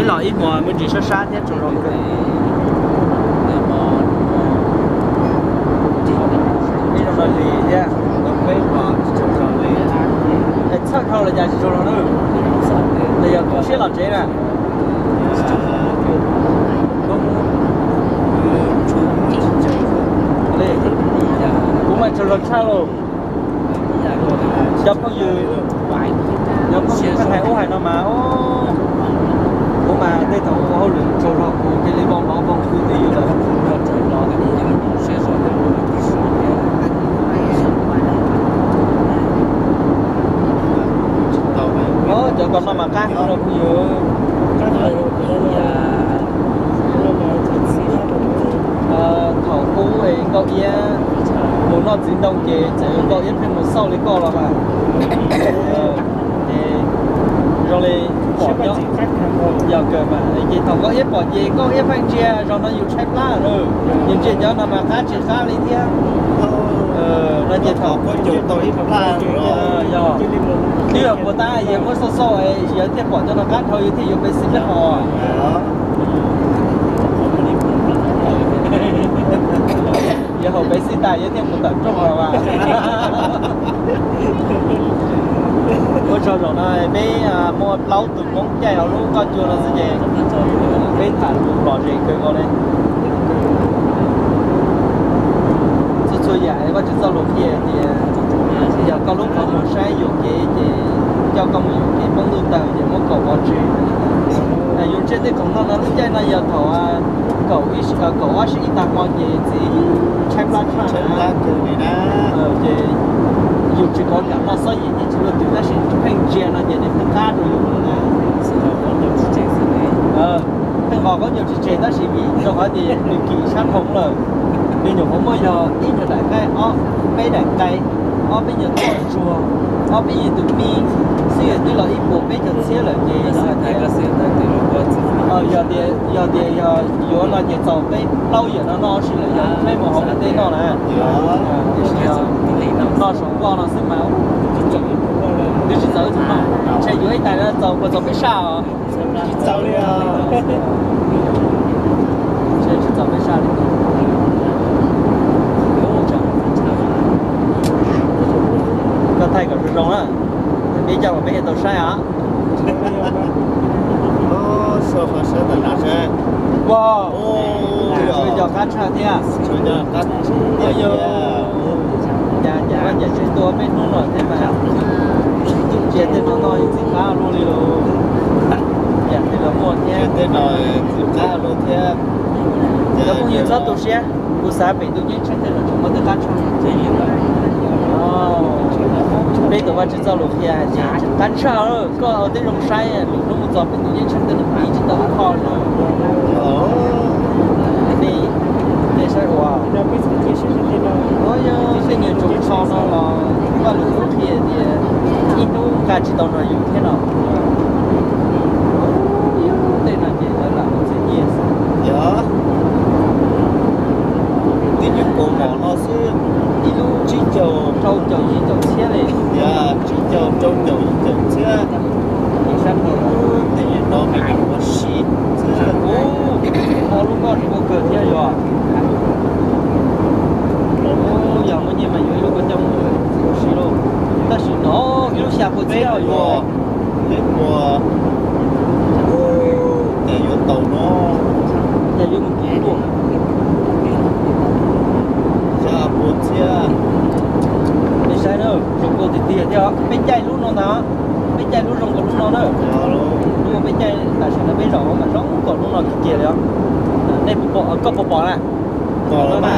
Los ib hmos me ntsis sab sab thiab tsaug zog kawg. Ib zaug no li thiab, peb hmos tsaug zog li. Es txhawj dhau los cas tsis tsaug zog na? Los yog tu siab los tsev na? Kuv mas tsaug zog tshaj lauj. Cov phooj ywg, cov phooj ywg hais ub hais no mas, kuv mas tej thaum ua hauj lwm tsaug zog kuv cia li vau hnov vau khwv twj ywm lawm. Cov ko no mas qab heev no phooj ywg. Thaum ub es Nkauj Iab mus noj txiv ntoo ces txawm Nkauj Iab pheej mus xauj li koj los mas. Zoo li pom nyob, yog kawg mas ces thaum Nkauj Iab pom ces Nkauj Iab pheej ntsia, zaum no yus tshaib plab lawm, yus ntsia cov no mas qab tsis qab li thiab. No ces thaum, yog, twb yog puas tab yawg muab xauj xauj es yawg thiaj pom cov no qab dhau yawg thiaj yuav pev xij peb haus. Yawg haus pev xij tas yawg thiaj mus tawm rooj los mas. Ua tsaug zaum no peb muaj plaub tus Hmoob caij hauv lub qoj cua no xwb ces peb tham lus lom zem kawg nkaus li. Txhua txhua yam Vajtswv txoj lus qhia tias yog koj lub qhov muag saib yuam kev ces coj koj mus yuam kev poob ntuj tawg ces muab kaum pov tseg. Yus ntsia tej khoom no no lub caij no yog thaum kaum ib, kaum ob sij ib tag hmo ces txiv tshaib plab tshaj na. Ces yus tsis kov kam noj xob yim ces tsis luaj twg tab sis pheej ntsia no ces nws pheej qab rau yus na. Pheej nqos khaub ncaws tsis tseg tab sis vim rau qhov tias nws kim sab khoom lawm, nws nyuam qhuav muaj yog ib nyuag daim nqaij, ob peb daim nqaij, ob peb nyuag txoj tsuag, ob peb nyuag tus mi xwb twb los ib puas peb caug txhiab lawm ces yog tias, yog tias yog yuav no ces txaus peb plaub yawm no noj si lawm yog peb mus hauv ua ntej noj na. Tiam sis noj saum nkoj no xwb mas twb tsis txaus ib tug no, ntshe yuav ib tais no txaus puas txaus peb saj os. Tsis txaus li os. Ntshe tsis txaus peb saj li. Koj thaij kom zoo zoo na, peb coj los peb thiaj tau saib os. Wow, tshuav cov qab tshaj thiab. Ua cas vaj cas tseem tuaj peb hnub no thiab mas cia tej no noj ib txhij qab luaj li lauj. Yam twg los muaj thiab. Tej no txhij qab luaj thiab. Cov phooj ywg txhob tu siab, kuv xav pem tus ceeb tsheej tej no tseem muaj tej qab tshaj. Peb tus Vaj Tswv txoj lus qhia hais tias qab tshaj, koj ua tib zoo saib lwm hnub mus txog pem tus ceeb tsheej tej no piv tsis tau ib qho li. Nej, nej saib ua, yog tej nyuag tsoos tsho no los Vaj Lwm Tub qhia tias ib hnub nqa tsis tau nrog yus thiab no. Tej no ces lawv lam ua txiv nyiaj xwb. Yog, tib nyuag kaus mom no xwb, ib lub tsib caug rau caum yim caum txhiab li. Yog, tsib caug rau caum yim caum txhiab. Sab no, tej nyuag no me nyuam ua si xwb. Ub, lub nkoj zoo nkauj kawg thiab yog. Yog muaj nyiaj mas yuav ib lub koj coj mus ua si lauj. Tab sis no ib lub xya pua txhiab yog. Peb puas, cas yuav tau no. Cas yuav mus kiv tuaj. Xya pua txhiab. Nej saib na, zoo nkauj tiag tiag thiab os. Peb caij lub no ntag, peb caij lub zoo nkaus lub no na. Lub peb caij tam sim no peb zaum mas zoo nkaus lub no kiag kiag li os. Nej puas pom, koj puas pom na? Pom mas.